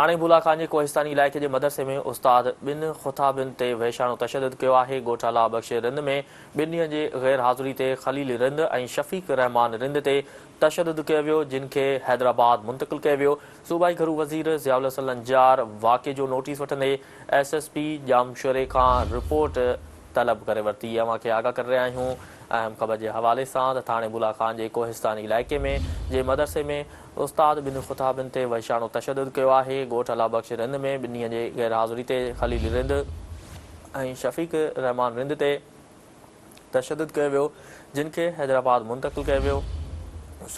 ٿاڻي بولا خان جي ڪوهستاني علائقي جي مدرسي ۾ استاد ٻن خطابين تي وحشاڻو تشدد ڪيو آهي. ڳوٺ الله بخش رند ۾ ٻن ڏينهن جي غير حاضري تي خليل رند ۽ شفيق الرحمان رند تي تشدد ڪيو ويو، جن کي حيدرآباد منتقل ڪيو ويو. صوبائي گهرو وزير ضياء الحسن لنجار واقعي جو نوٽيس وٺندي ايس ايس پي ڄامشوري کان رپورٽ طلب ڪري ورتي. اوهان کي آگاهه ڪري رهيا آهيون اهم خبر جي حوالي سان ته ٿاڻي بولا خان جي ڪوهستاني علائقي ۾ جي مدرسي ۾ استاد ٻن خطابين تي وحشاڻو تشدد ڪيو آهي. ڳوٺ الله بخش رند ۾ ٻن ڏينهن جي غير حاضري تي خليل رند ۽ شفيق الرحمان رند تي تشدد ڪيو ويو، جن کي حيدرآباد منتقل ڪيو ويو.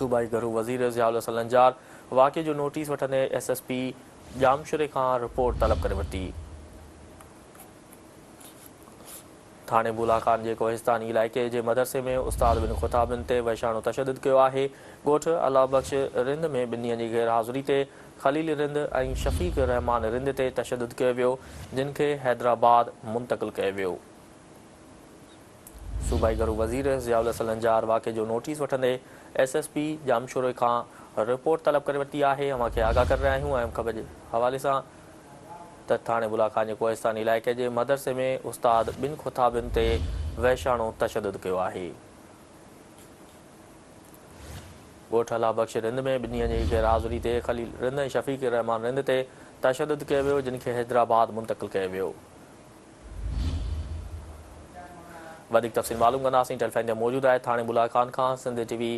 صوبائي گهرو وزير ضياء الحسن لنجار واقعي جو نوٽيس وٺندي ايس ايس پي ڄامشوري کان رپورٽ طلب ڪري ورتي. ٿاڻي بولا خان جي ڪوهستاني علائقي جي مدرسي ۾ استاد ٻن خطابين تي وحشاڻو تشدد ڪيو آهي. ڳوٺ الله بخش رند ۾ ٻن ڏينهن جي غير حاضري تي خليل رند ۽ شفيق الرحمان رند تي تشدد ڪيو ويو، جن کي حيدرآباد منتقل ڪيو ويو. صوبائي گهرو وزير ضياء الحسن لنجار واقعي جو نوٽيس وٺندي ايس ايس پي ڄامشوري کان رپورٽ طلب ڪري ورتي آهي. اوهان کي آگاهه ڪري رهيا آهيون اهم خبر جي حوالي سان ته ٿاڻي بولا خان جي ڪوهستاني علائقي جي مدرسي ۾ استاد ٻن خطابين تي وحشاڻو تشدد ڪيو آهي. ڳوٺ الله بخش رند ۾ ٻن ڏينهن جي غير حاضري تي خليل رند ۽ شفيق الرحمان رند تي تشدد ڪيو ويو جن کي حيدرآباد منتقل ڪيو ويو. وڌيڪ تفصيل معلوم ڪنداسين ٽيليفون تي موجود آهي ٿاڻي بولا خان کان سنڌ ٽي وي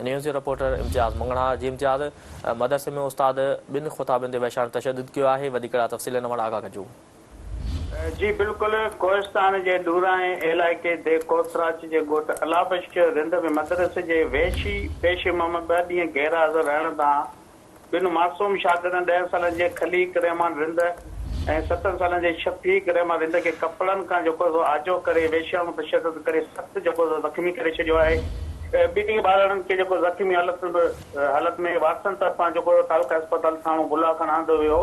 نيوز جو رپورٽر امتياز مڱڻهار جي امتياز مدرسي ۾ استاد ٻن خطابين تي وحشاڻو تشدد ڪيو آهي وڌيڪ ڪهڙا تفصيل ان وٽ آگاهه ڪجو. جي بلڪل ڪوهستان جي ڏورانهين علائقي ديھ ڪوثراچ جي ڳوٺ الله بخش رند ۾ مدرسي جي وحشي پيش امام ٻه ڏينهن غير حاضر رهڻ تان ٻن معصوم شاگردن ڏهن سالن جي خليق الرحمان رند ۽ ستن سالن جي شفيق الرحمان رند کي ڪپڙن کان جيڪو سو آجو ڪري وحشياڻو تشدد ڪري سخت جيڪو سو زخمي ڪري ڇڏيو آهي ٻنهي ٻارڙن کي جيڪو زخمي حالت حالت ۾ وارثن طرفان جيڪو سو تعلقه اسپتال ٿاڻو بلا خان آندو ويو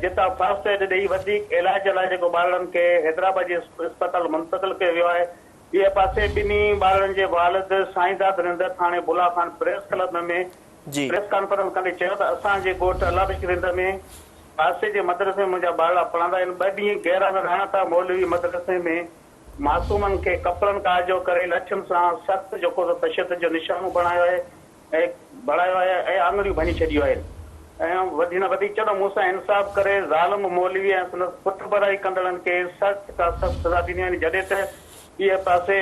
جتان فرسٽ ايڊ ڏئي وڌيڪ علاج لاء جيڪو ٻارڙن کي حيدرآباد جي اسپتال منتقل ڪيو ويو آهي ٻئي پاسي ٻنهي ٻارڙن جي والد سائينداد رند ٿاڻي بلا خان پريس ڪلب ۾ جي. پريس ڪانفرنس ڪندي چيو ته اسان جي ڳوٺ الله بخش رند ۾ پاسي جي مدرسي ۾ منهنجا ٻارڙا پڙهندا آهن ٻه ڏينهن غير حاضر رهڻ تان مولوي مدرسي ۾ معصومن کي ڪپڙن کان آجو ڪري لٺين سان سخت جيڪو سو تشدد جو نشانو بڻايو آهي ۽ بڻايو آهي ۽ آڱريون ڀڃي ڇڏيون آهن ۽ هن وڌيڪ چيو ته مون سان انصاف ڪري ظالم مولوي ۽ سندس پٺڀرائي ڪندڙن کي سخت کان سخت سزا ڏني وڃي جڏهن ته ٻئي پاسي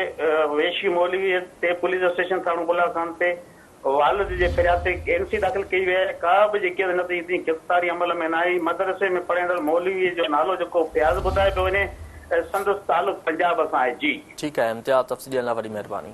وحشي مولوي تي پوليس اسٽيشن ٿاڻو بلا خان تي والد جي فرياد تي اين سي داخل ڪئي وئي آهي، ڪا به جيڪي هن تائين گرفتاري عمل ۾ نه آئي، مدرسي ۾ پڙهندڙ مولوي جو نالو جيڪو فياض ٻڌايو پيو وڃي سندس تعلق پنجاب سان آهي. جي. ٺيڪ آهي امتياز تفصيل ڏيڻ لاء وڏي مهرباني.